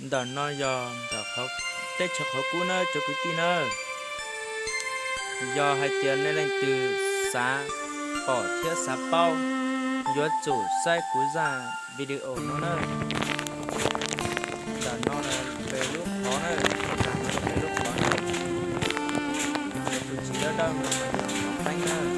Ntawm no yog ntawm teb chaws qhov kub nawb cov kwv tij nawb. Yog hais tias nej leej twg xav pom thiab xav paub, yuav tsum saib kuv zaj video no nawb. Ntawm no peb lub qhov nawb, ntawm no peb lub qhov nawb. Tus txiv dawb dawb no mas yog qhov teeb nawb.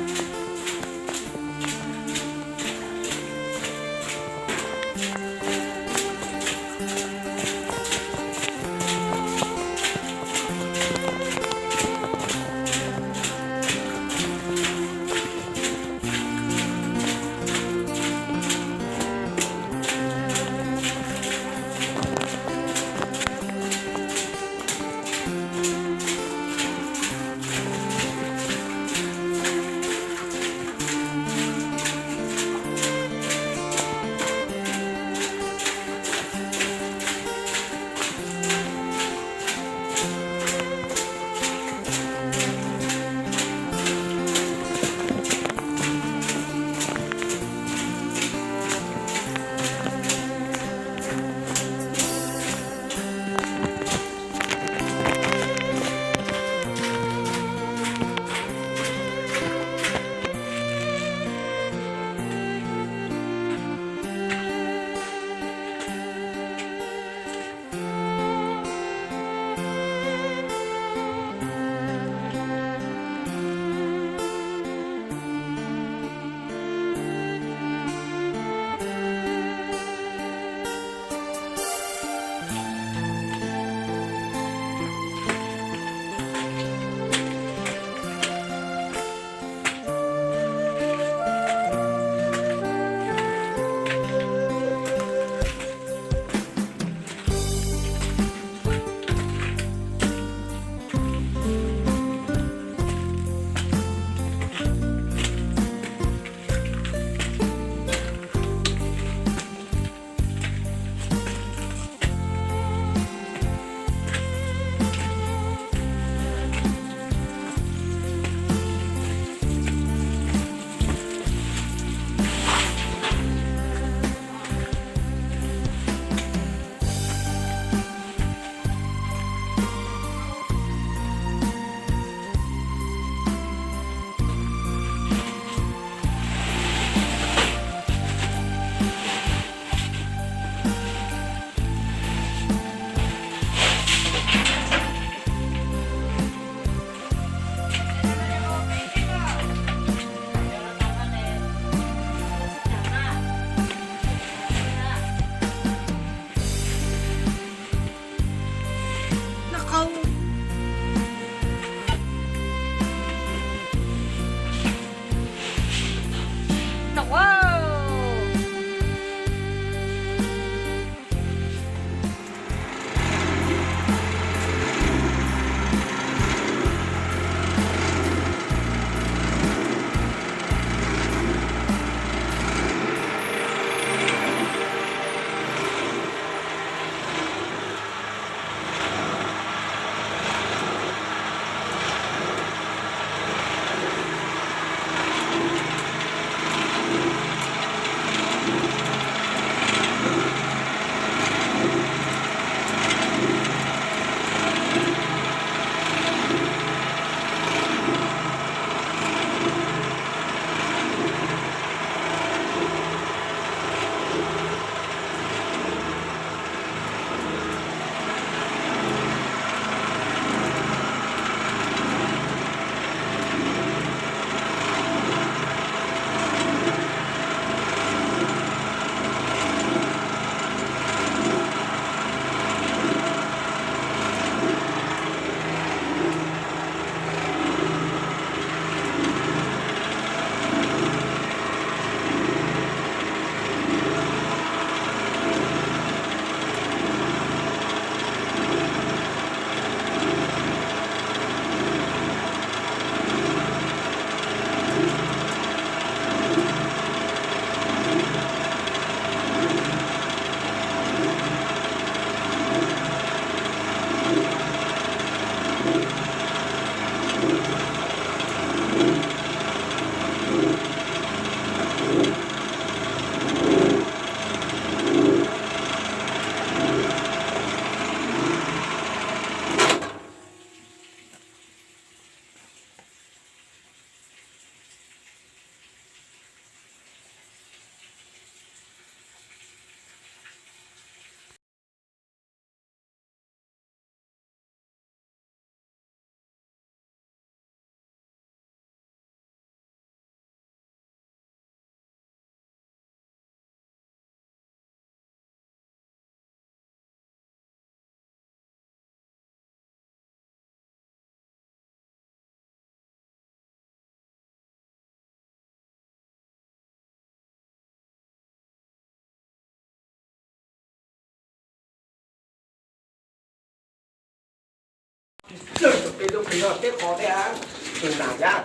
Tus no teb qos thiab, tus nam yab,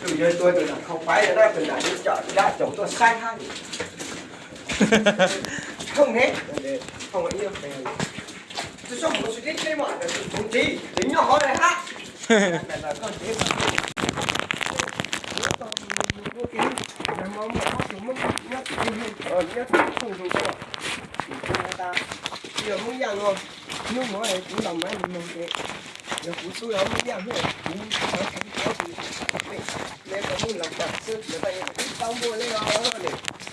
tus yawg tuag tus nam khau paib na, tus nam yab caum, yab caum tuaj saib hab. Thooj ne, thooj ib, tus sob mus tsis teb teb mas tus txiv, tus nyob hov lawm hab. Koj teb mas, nyob tim, nyob tim thooj zus, yog Hmoob Yaj no, hnub no kuv los mas mloog ces yog kuv xub los Hmoob Yaj, kuv xav txog tus me, me tau Hmoob los tag xwb, lawv paj yeej ib tau npuaj le os,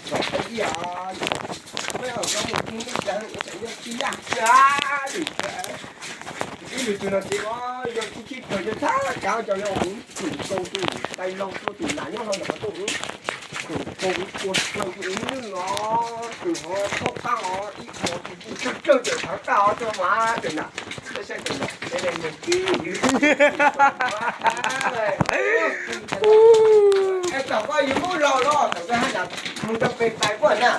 kom peb ib os, peb os, koj mus ib leeg ib txhais yog tsis yaj xwb. Ib lwm tus no ces yog tib thib kawg yog txhab kav cov yog tus kaus tus tais laus tus nam nyob hauv ntawm qhov rooj, tus kaus tus ua plaws tus ib lwj os, tus hov thaub qab os, ib hov tus tsawg tsawg tawm thawv qab os, tso mas tus nam, saib tus nam, es tom koj yus lub laus los tom koj hab nas mus rau pem pais puaj na.